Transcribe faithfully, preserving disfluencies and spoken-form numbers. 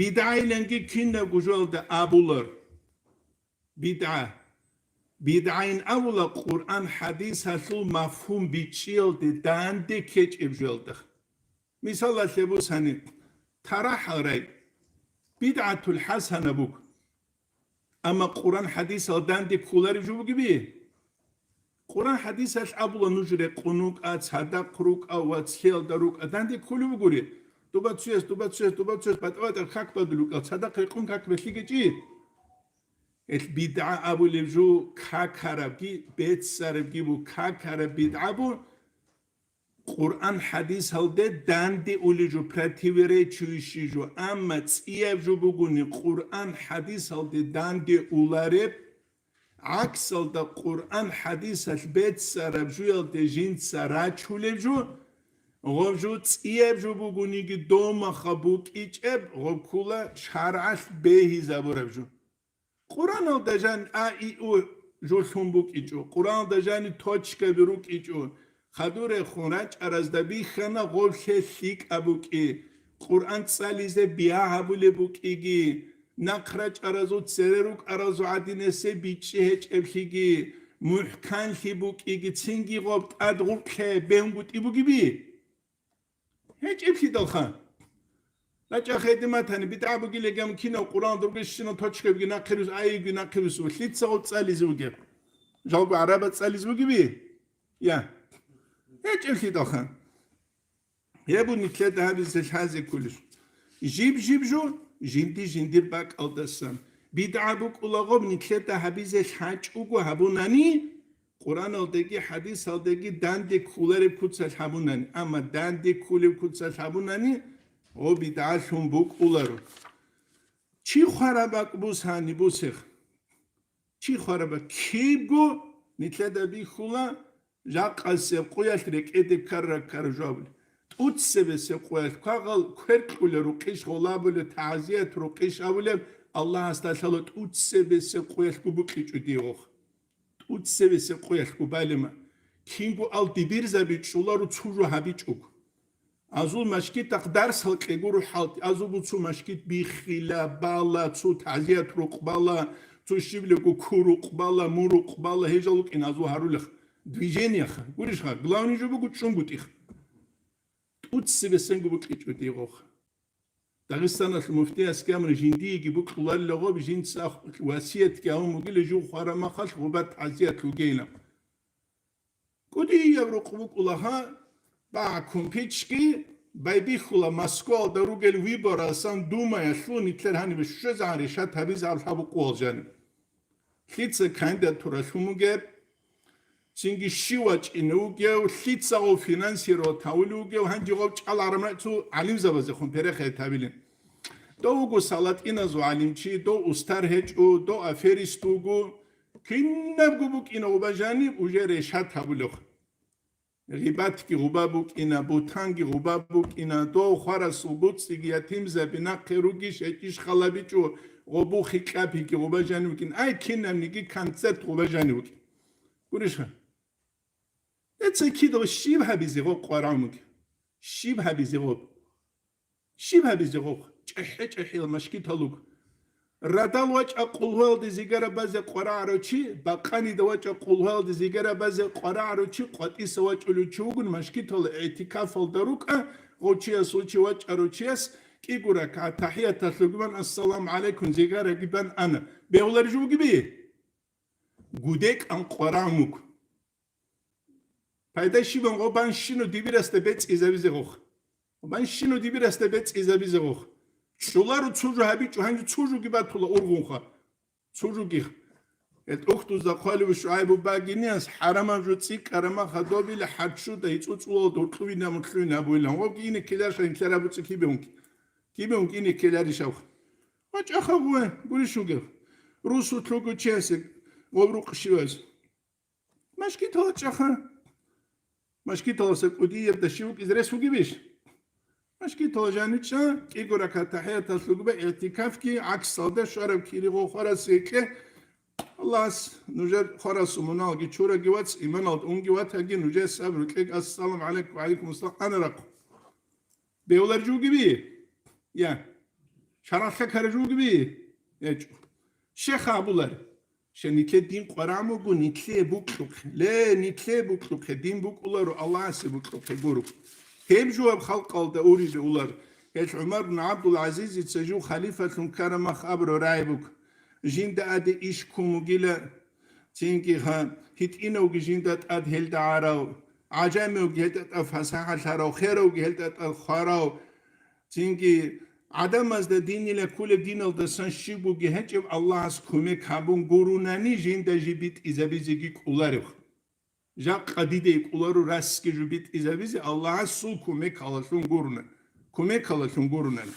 БидгӀайиланги кинабго жоялда абулар. БидгӀа. БидгӀайин абула Къуръан хӀадисалъул мафгьум бичӀчӀиялде данде ккечӀеб жоялда. Мисалалъе бусани, тарахӀал рай, бидгӀатул хӀасана буго. Амма Къуръан хӀадисал данде кколареб жо бугеби? Къуръан хӀадисалъ абула нуж рекъон рукӀа, цадахъ рукӀа, вацлъиялда рукӀа, данде кколеб бугури. Дуба цуяс, дуба цуяс, дуба цуяс, батӀа-батӀа как бадулев вукӀа, цадахъ рекъон как белъигечӀи. Гьелъ бидгӀа абулеб жо какарабги, беццарабги бу, какараб бидгӀа бу, Къуръан хӀадисалде данде улеб жо, противоречующий жо, амма цӀияб жо бугони Къуръан хӀадисалде данде улареб, гӀаксалда Къуръан хӀадисалъ беццараб жуялде жинца рачулеб жо, гъоб жо цӀияб жо бугониги домаха букӀичӀеб, гъоб ккула шаргӀалъ бегьизабураб жо. Къуръаналда жан а, и, у жо лъун букӀичӀо, Къуръаналда жани точкаби рукӀичӀо, хадурехун рачӀаразда бихьана гъоблъе лъикӀаб букӀи, Къуръан цӀализе бигьа гьабулеб букӀиги, нахъ рачӀаразул цере рукӀаразул гӀадин эсе бичӀчӀи гьечӀеблъиги, мухӀканлъи букӀиги, цинги гъоб тӀад гъуркье бенгутӀи бугеби? ГьечӀеблъидалха. РачӀа хедимат гьани, бидгӀа бугилегам кинав Къуръан дургищина точкабги нахъирус, айибги нахъирус, ва лъица гъоб цӀализе вугеб? Жалго гӀараба цӀализе вугеби? Я. ГьечӀеблъидалха. Гьеб нилъеда гьабизе лъазе кколищ. Жиб-жиб жо, жинди-жиндир бакӀалдасан. БидгӀа букӀулагъоб нилъеда гьабизе лъачӀого гьабунани, Къуръаналдеги хӀадисалдеги данде кколареб куцалъ гьабунани, амма данде кколеб куцалъ гьабунани, гъо бидгӀалъун букӀуларо. Чи хвараб бакӀ бус гьани бусех? Чи хвараб бакӀ? Кибго нилъеда бихьула, жакъасеб къуялъ рекӀеде ккарра-ккаржавли. ТӀуцебесеб къуялъ квагъал кверкьулел рукъищ гъолабулеб, тагӀзият рукъищ абулеб, Аллагьасда лъала тӀуцебесеб къуялъго букьичӀо дигъох. ТӀуцебесеб къуялъго балема. Кинго ал дибирзаби чӀоларо цо жо гьабичӀого. Азул машгитахъ дарс гьалкьего рухӀалти, азул буцу машгит биххила, бала, цо тагӀзият рукъ бала, цо щиблаго курукъ бала, мурукъ бала, гьежал вукӀин азул гьарулех. Движениеха, гурищха, главный жо буго чӀунгутӀих. ТӀуцебесенго букьичӀо дигъох. Дагъистаналъ муфтиясги амри жиндиеги букьуларила гъоб, жинца васиятги гьавун бугила жив хвараб махалъ гъуба тагӀзият лугейилан. КӀудияб рукъ букӀула гьа, багӀкун пичги байбихьула Москвалда ругел выборасан Думаялъул нилъер гьанибе щвезегӀан решат гьабизе гьаб лъаб букӀугьал жаниб. Лъица кандидатура лъун бугеб, цинги щив вачӀине вугев, лъицаго финансировать гьавулев вугев, гьанже гъов чӀалгӀарамра цо гӀалимзабазехун перехъе гьабилин. Дов вуго салатӀиназул гӀалимчи, дов устар гьечӀо, дов аферист вуго. Кинабго букӀина гъуба жаниб уже решат гьабулев. Гъибатги гъуба букӀина, бутанги гъуба букӀина, дов хварасул буцӀиги ятимзаби нахъе ругищ гьечӀищ халабичӀо, гъобу хикьабиги гъуба жанив вукӀин, ай кинабниги концерт гъуба жанив вукӀин. Гурищха? Эца кидав щиб гьабизе гъо къварагӀмуги? Щиб гьабизе гъоб? Щиб гьабизе гъо? ЧӀехӀе-чӀехӀел машгитал руго. Радал вачӀа къулгьуялде зигарабазе къварагӀарав чи, бакъанида вачӀа къулгьуялде зигарабазе къварагӀарав чи, къватӀиса вачӀулев чи вугун, машгитал гӀитикафалда рукӀа, гъов чиясул чи вачӀарав чияс кӀиго ракагӀат тахӀияталъуги бан, ассаламу гӀалайкум, зигараги бан ана. Бегьуларищ вугеби? ГудекӀан къварагӀмуг. Пайда щибан гъо банщину дибирасда бецӀизабизе гъох. Банщину дибирасда бецӀизабизе гъох. ЧӀоларо цо жо гьабичӀо, гьанже цо жоги батула ургъунха. Цо жоги. Гьел тӀухьдузда хъвалев ШугӀайбу багиниас хӀарамаб жо цӀикӀкӀарама хадобила хӀарччуда гьицӀуцӀулал дуркьуйна-муркьуйна абуйилан. Гъобги ине ккеларша инкьараб буцӀи кибе унки. Кибе унки ине ккеларищ авха. Ва чӀаха гъуе, гурищ вугев. Русутлъуго чиясе гъов рукъ щивас. Машгитала чӀаха. Машгиталаса кӀудиябда щив вукӀизе рес вугебищ? Машгитала жанив чӀа, кӀиго ракагӀат тахӀияталъугба, игӀтикафги, гӀаксалда швараб кири гъо хварас гьекъе. Аллагьас нужер хварасул муналги чураги вац, иманалда унги ватаги, нужер сабру кьег, ассаламу гӀалайкум, ва гӀалайкум ассалам, ана рахъу. Бегьуларищ вугеби? Я. ШаргӀалъа ккараб жо бугеби? ГьечӀо. Щех абулар. Щай, нилъер дин къваригӀун буго, нилъее бокьухъе. Ле, нилъее бокьухъе, дин букӀуларо Аллагьасе бокьухъе гуро. Гьеб жо гьаб халкъалда уридеулар. Гьелъ ГӀумар бин ГӀабдул-ГӀазизица жив халифалъун ккараб мах абураб рагӀи буго: жинда тӀаде иш ккун бугила, цинги гьа, гьитӀинавги жинда тӀад гьелда гӀарав, гӀажамивги гьелда тӀад фасахӀалъарав, херавги гьелда тӀад хварав, цинги гӀадамазда динила кколеб диналдасан щиб буги гьечӀеб Аллагьас кумек гьабун гурунани, жинда жиб битӀизабизеги кӀолареб. Жакъа дида кӀоларо расги жиб битӀизабизе Аллагьасул кумекалалъун гуруна. Кумекалалъун гурунани.